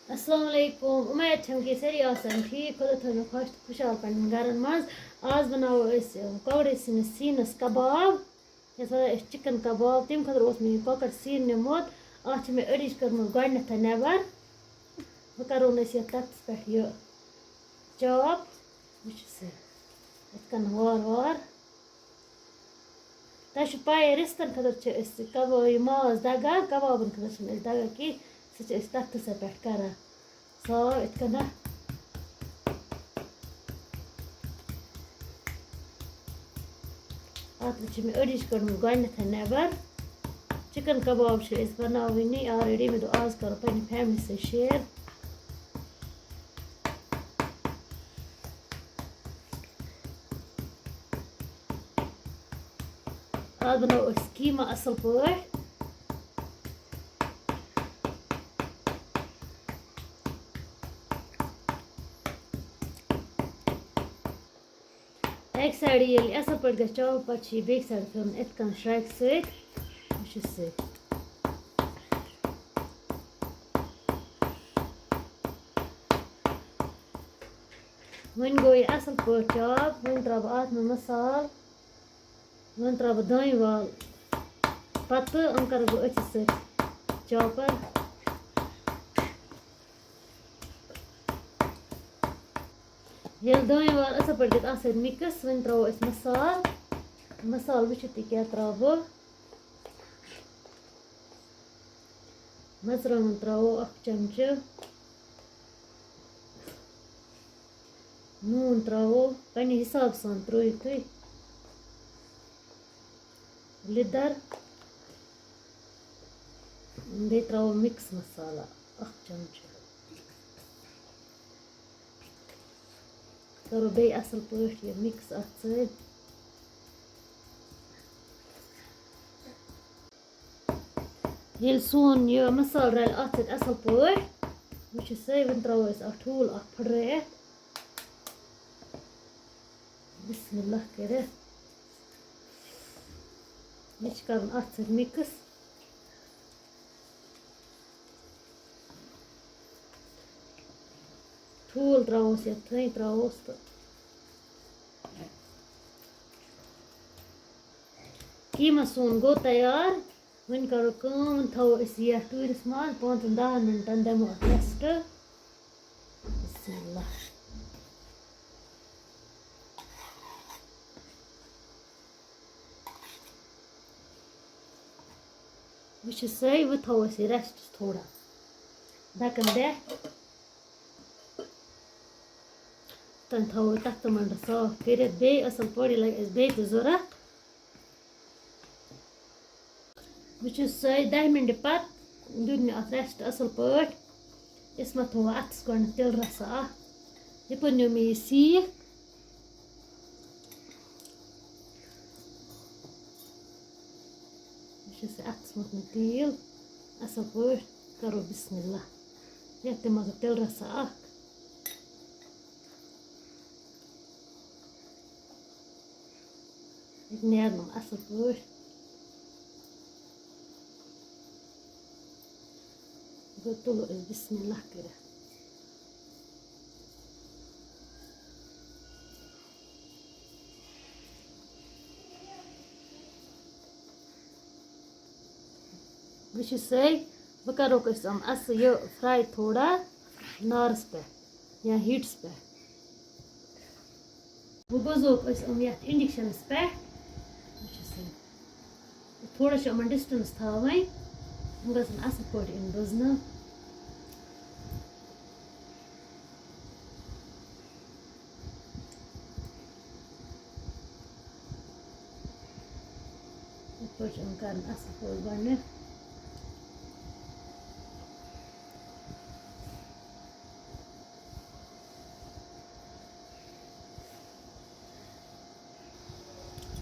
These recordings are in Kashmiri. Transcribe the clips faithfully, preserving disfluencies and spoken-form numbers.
السلام علیکم، اُمید چھم کہِ سٲری آسن ٹھیٖک، خۄدا تھٲوِنو خۄش تہٕ خۄشحال پننٮ۪ن گرن منٛز۔ آز بناوو أسۍ، اَ، کۄکرٕ سِنِس سیٖنس کباب، یَتھ وَنان أسۍ چِکن کباب۔ تَمہِ خٲطرٕ اوس مےٚ یہِ کۄکر سیٖن نیومُت، اَتھ چھِ مےٚ أڑِج کٔرمٕژ گۄڈٕنٮ۪تھٕے نٮ۪بر۔ وۄنۍ کَرو نہٕ أسۍ یَتھ تَتَس پٮ۪ٹھ یہِ چاپ، وٕچھِو سا، یِتھ کٔنۍ وار وار۔ تۄہہِ چھُ پَیی، رِستَن خٲطرٕ چھِ أسۍ کَباب، یہِ ماز دَگان، کَبابَن خٲطرٕ چھِنہٕ أسۍ دَگان کینٛہہ، سُہ چھِ أسۍ تَتھ تِژھَے پٮ۪ٹھ کَران۔ سُہ آو یِتھ کٔنۍ۔ اَتھ چھِ مےٚ أڑِج کٔڑمٕژ گۄڈٕنٮ۪تھٕے نٮ۪بَر۔ چِکَن کَباب چھِ أسۍ بَناوٕنی already، مےٚ دوٚپ آز کَرو پنٛنہِ فیملی سۭتۍ share۔ آز بَناوو أسۍ قیٖمہ اَصٕل پٲٹھۍ۔ اَکہِ سایڈٕ ییٚلہِ اَصٕل پٲٹھۍ گژھِ چاپ، پَتہٕ چھِ یہِ بیٚکہِ سایڈٕ پھِرُن یِتھ کٔنۍ شرٛاکہِ سۭتۍ۔ وٕچھِو سۭتۍ۔ وۄنۍ گوٚو یہِ اَصٕل پٲٹھۍ چاپ۔ وۄنۍ ترٛاوٕ بہٕ اَتھ منٛز مصالہٕ۔ وۄنۍ ترٛاوٕ بہٕ دانہِ وَل۔ پَتہٕ یِم کَرٕ بہٕ أتھۍ سۭتۍ چاپَر۔ ییٚلہِ دانہِ وَل اَصٕل پٲٹھۍ گژھِ اَتھ سۭتۍ mix، وۄنۍ ترٛاوو أسۍ مصالہٕ۔ مصالہٕ وٕچھِو تُہۍ کیٛاہ ترٛاوٕ بہٕ۔ مَرژٕوانٛگَن ترٛاوو اَکھ چَمچہٕ۔ نوٗن ترٛاوو پنٛنہِ حِساب سان، ترٛٲیِو تُہۍ۔ لیٚدَر۔ بیٚیہِ ترٛاوو mix مصالہ اَکھ چَمچہٕ۔ کَرو بیٚیہِ اَصٕل پٲٹھۍ یہِ mix اَتھ سۭتۍ۔ ییٚلہِ سون یہِ مصالہٕ رَلہِ اَتھ سۭتۍ اَصٕل پٲٹھۍ، وٕچھِو سا، وۄنۍ ترٛاوو أسۍ اَکھ ٹھوٗل اَکھ پھٕٹرٲیِتھ۔ بسم اللہ کٔرِتھ۔ یہِ چھِ کَرُن اَتھ سۭتۍ mix۔ ٹھوٗل ترٛاووس یَتھ، تھٔنۍ ترٛاووس تہٕ قیٖمہ سون گوٚو تیار۔ وۄنۍ کَرو کٲم، وۄنۍ تھاوو أسۍ یہِ یَتھ ٹوٗرِس منٛز پانٛژَن دَہَن مِنٹَن، دِمو اَتھ rest۔ بسم اللہ۔ وٕچھِو سٲے، وۄنۍ تھاوو أسۍ یہِ rest تھوڑا، دَکَن دِتھ۔ تَنہٕ تھاوو تَتھ تہٕ مَنٛڈٕ صاف کٔرِتھ بیٚیہِ اَصٕل پٲٹھۍ، یہِ لَگہِ اَسہِ بیٚیہِ تہِ ضوٚرَتھ۔ وٕچھِو سٲے، دَہہِ مِنٹہِ پَتہٕ دیُت مےٚ اَتھ rest اَصٕل پٲٹھۍ۔ أسۍ ما تھاوو اَتھَس گۄڈٕنٮ۪تھ تِلہٕ رَژھا اَکھ۔ یَپٲرۍ نیوٗ مےٚ یہِ سیٖکھ۔ یہِ چھُ سُہ اَتھَس منٛز مےٚ تیٖل۔ اَصٕل پٲٹھۍ کَرو بِسمِ اللہ۔ یَتھ تہِ منٛز تِلہٕ رَژھا اَکھ۔ یہِ نیرنَم اَصٕل پٲٹھۍ۔ گوٚو، تُلو أسۍ بِسمِ اللہ کٔرِتھ۔ وٕچھِو سٲے، وۄنۍ کَرو أسۍ یِم اَصٕل یہِ fry تھوڑا نارَس پٮ۪ٹھ یا heatَس پٮ۪ٹھ۔ وۄنۍ گوٚزوکھ أسۍ یِم یَتھ inductionَس پٮ۪ٹھ۔ وٕچھِو سا، تھوڑا چھِ یِمَن distance تھاوٕنۍ، یِم گژھن اَصٕل پٲٹھۍ یِن بٕزنہٕ۔ یِتھ پٲٹھۍ چھِ یِم کَرٕنۍ اَصٕل پٲٹھۍ گۄڈٕنٮ۪تھ۔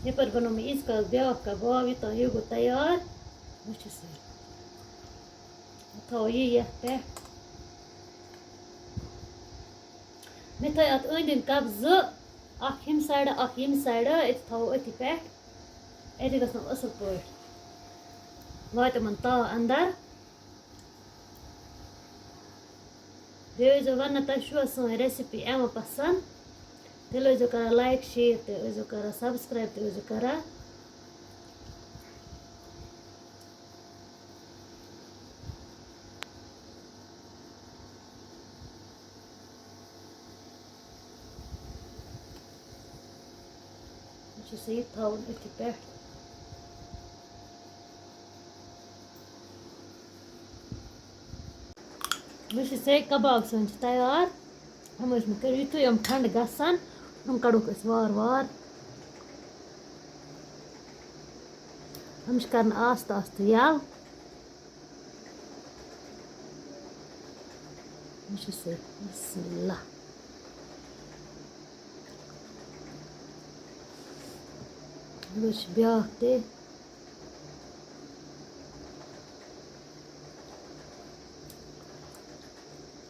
یَپٲرۍ بَنوو مےٚ ییٖتِس کالَس بیٛاکھ کَباب، یوٚتام یہِ گوٚو تیار۔ وٕچھِو سا، بہٕ تھاوو یہِ یَتھ پٮ۪ٹھ۔ مےٚ تھٲے اَتھ أنٛدۍ أنٛدۍ کَپ زٕ، اَکھ ییٚمہِ سایڈٕ، اَکھ ییٚمہِ سایڈٕ، أتی تھاوو أتھی پٮ۪ٹھ۔ أتی گژھن اَصٕل پٲٹھۍ واتہِ یِمَن تاو اَندَر۔ بیٚیہِ ٲسۍزیو وَنان، تۄہہِ چھُوا سٲنۍ recipe یِوان پَسنٛد؟ تیٚلہِ ٲسۍزیو کَران like، share، تہِ ٲسۍزیو کَران، subscribe تہِ ٲسۍزیو کَران۔ یہِ چھُ سُہ یہِ تھاوُن أتھی پٮ۪ٹھ۔ مےٚ چھِ سٲری کباب سٲنۍ چھِ تیار۔ یِم ٲسۍ مےٚ کٔرۍ، یُتھُے یِم ٹھنٛڈٕ گژھن، یِم کَڑوکھ أسۍ وارٕ وارٕ۔ یِم چھِ کَرٕنۍ آستہٕ آستہٕ یَلہٕ۔ یہِ چھُ سُہ۔ بسم اللہ۔ یہِ چھُ بیٛاکھ تہِ۔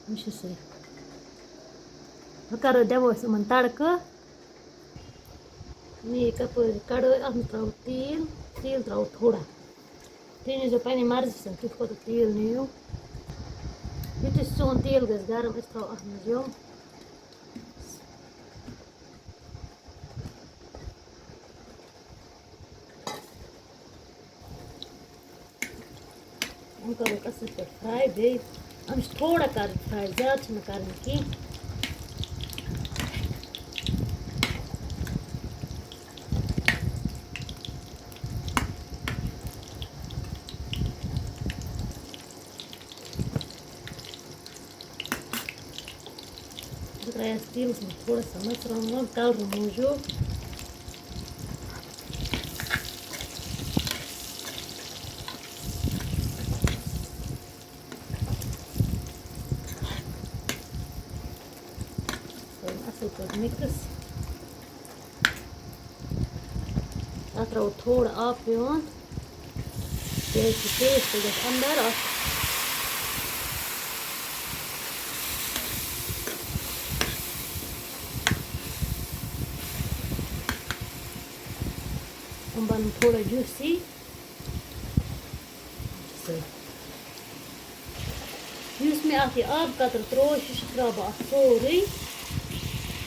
یہِ چھُ سُہ۔ وۄنۍ کَرو، دِمو أسۍ یِمَن تَڑکہٕ۔ یہِ کَپٲرۍ کَڑٲے، اَتھ منٛز ترٛاوو تیٖل، تیٖل ترٛاوو تھوڑا۔ تُہۍ نیٖزیو پنٛنہِ مرضی سان، تُہۍ کوٗتاہ تیٖل نِیِو۔ یُتھُے سون تیٖل گژھِ گرم، أسۍ تھاوو اَتھ منٛز یِم۔ یِم کَرو اَصٕل پٲٹھۍ fry، بیٚیہِ یِم چھِ تھوڑا کَرٕنۍ fry، زیادٕ چھِنہٕ کَرٕنۍ کینٛہہ۔ بہٕ ترٛایَس تیٖلَس منٛز تھوڑا سا مَرژٕوانٛگَن colour موٗجوٗب۔ کَرُن اَصٕل پٲٹھۍ mix۔ اَتھ ترٛاوو تھوڑا آب پیوٗنٛت، کیٛازِ کہِ taste گژھِ اَندَر اَتھ۔ یِم بَنَن تھوڑا juicy۔ یُس مےٚ اَتھ یہِ آب قطرٕ ترٛوو، یہِ چھُ ترٛاوٕ بہٕ اَتھ سورُے۔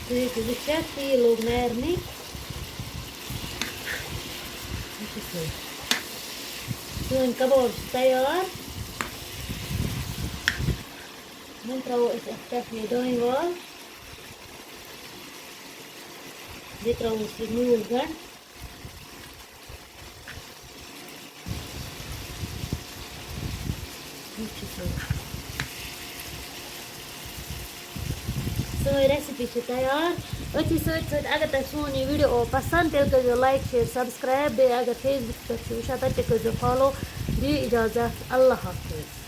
تُہۍ ہیٚکِو وٕچھِتھ، تیٖل لوٚگ نیرنہِ۔ یہِ چھُ سُہ۔ سٲنۍ کباب چھِ تیار۔ وۄنۍ ترٛاوو أسۍ اَتھ پٮ۪ٹھ یہِ دانہِ وَل۔ بیٚیہِ ترٛاووس یہِ نوٗل گنٛڈ۔ یہِ چھُ سُہ۔ سٲنۍ recipe چھِ تیار۔ أتھی سۭتۍ سۭتۍ اگر تۄہہِ سون یہِ video آو پسنٛد، تیٚلہِ کٔرۍزیو like، share، subscribe۔ بیٚیہِ اگر Facebook پٮ۪ٹھ چھِو وٕچھان، تَتہِ تہِ کٔرۍزیو follow۔ دِیِو اِجازت۔ اللہ حافظ۔